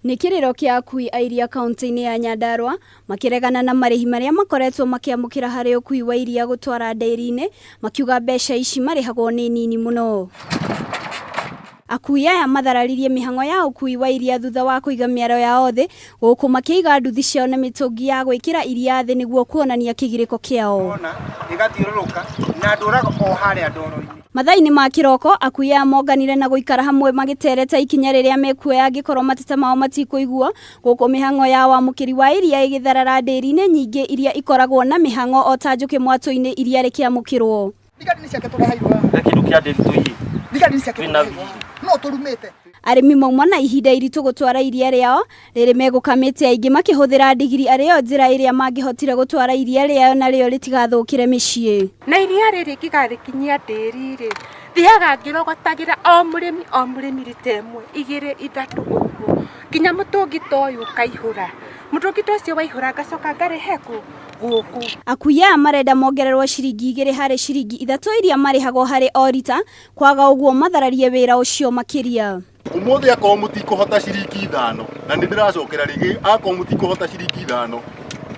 Nĩ kĩrĩro kĩa akui a iria kaunti-inĩ ya Nyandarua makĩregana na marĩhi marĩa makoretwo makĩamũkĩra harĩ ũkui wa iria gũtwara ndĩri-inĩ makiuga mbeca ici marĩhagwo nĩ nini mũno. Akui aya mathararirie mĩhang'o ya ũkui wa iria thutha wa kũiga mĩaro yao thĩ gũkũ makĩiga nduthi ciao na mĩtũngi ya gwĩkĩra iria thĩ nĩguo kuonania kĩgirĩko kĩao. Ĩgathiũrũrũka na ndũraga o harĩa ndoro-inĩ. Mathaa-inĩ ma kĩroko, akui aya monganire na gũikara hamwe magĩtereta ikinya rĩrĩa mekuoya angĩkorwo mateta mao matikũiguo, gũkũ mĩhang'o ya wamũkĩri wa iria ĩgĩtharara ndĩri-inĩ nyingĩ iria ikoragwo na mĩhang'o o ta njũkĩ mwatũ-inĩ iria rĩkĩamũkĩrwo. Thigari nĩ ciake tũreheirwo haha. Na kĩndũ kĩa ndĩri tũiye. Thigari nĩ ciake Twĩna tũreheirwo haha. No tũrumĩte. Arĩmi mauma na ihinda iritũ gũtwara iria rĩao rĩrĩ megũkamĩte aingĩ makĩhũthĩra ndigiri arĩ yo njĩra ĩrĩa mangĩhotire gũtwara iria rĩao narĩo rĩtigathũkĩre mĩciĩ. Na iria rĩrĩ ingĩgarĩkinyia ndĩri-rĩ, thiaga ngĩrogotagĩra o mũrĩmi o mũrĩmi rita ĩmwe, igĩrĩ, ithatũ ũguo, nginya mũtũngi ta ũyũ ũkaihũra. Mũtũngi ta ũcio waihũra ngacoka ngarehe kũ? Gũkũ. Akui aya marenda mongererwo ciringi igĩrĩ harĩ ciringi ithatũ iria marĩhagwo harĩ o rita, kwaga ũguo mathararie wĩra ũcio makĩria. Ũmũthĩ akorwo mũtikũhota ciringi ithano, na nĩ ndĩracokera rĩngĩ, akorwo mũtikũhota ciringi ithano,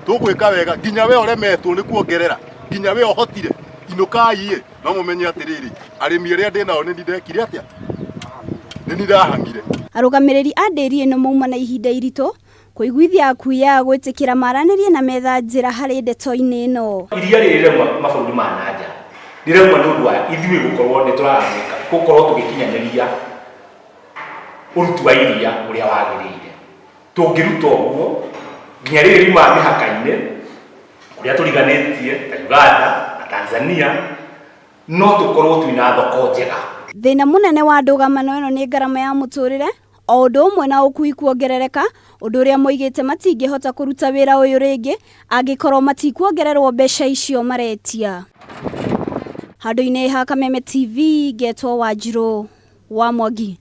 tũgwĩka wega nginya we ũremetwo nĩ kuongerera, nginya we ũhotire, inũkai ĩ, no mũmenye atĩrĩrĩ, arĩmi arĩa ndĩ nao nĩ niĩ ndekire atĩa? Nĩ niĩ ndahang'ire. Arũgamĩrĩri a ndĩri ĩno mauma na ihinda iritũ kũiguithia akui aya gwĩtĩkĩra maranĩrie na metha njĩra harĩ ndeto-inĩ ĩno. Iria rĩrĩ rĩrauma mabũrũri ma na nja rĩrauma nĩ ũndũ wa ithuĩ gũkorwo nĩ tũrahanĩka gũkorwo tũgĩkinyanĩria ũruti wa iria ũrĩa wagĩrĩire. Tũngĩruta ũguo nginya rĩrĩ riumaga mĩhaka-inĩ kũrĩa tũriganĩtie ta Uganda na Tanzania no tũkorwo twĩna thoko njega. Thĩna mũnene wa ndũgamano ĩno nĩ ngarama ya mũtũrĩre o ũndũ ũmwe na ũkui kuongerereka, ũndũ ũrĩa moigĩte matingĩhota kũruta wĩra ũyũ rĩngĩ angĩkorwo matikuongererwo mbeca icio maretia. Handũ-inĩ ha Kameme TV, ngetwo Wanjirũ wa Mwangi.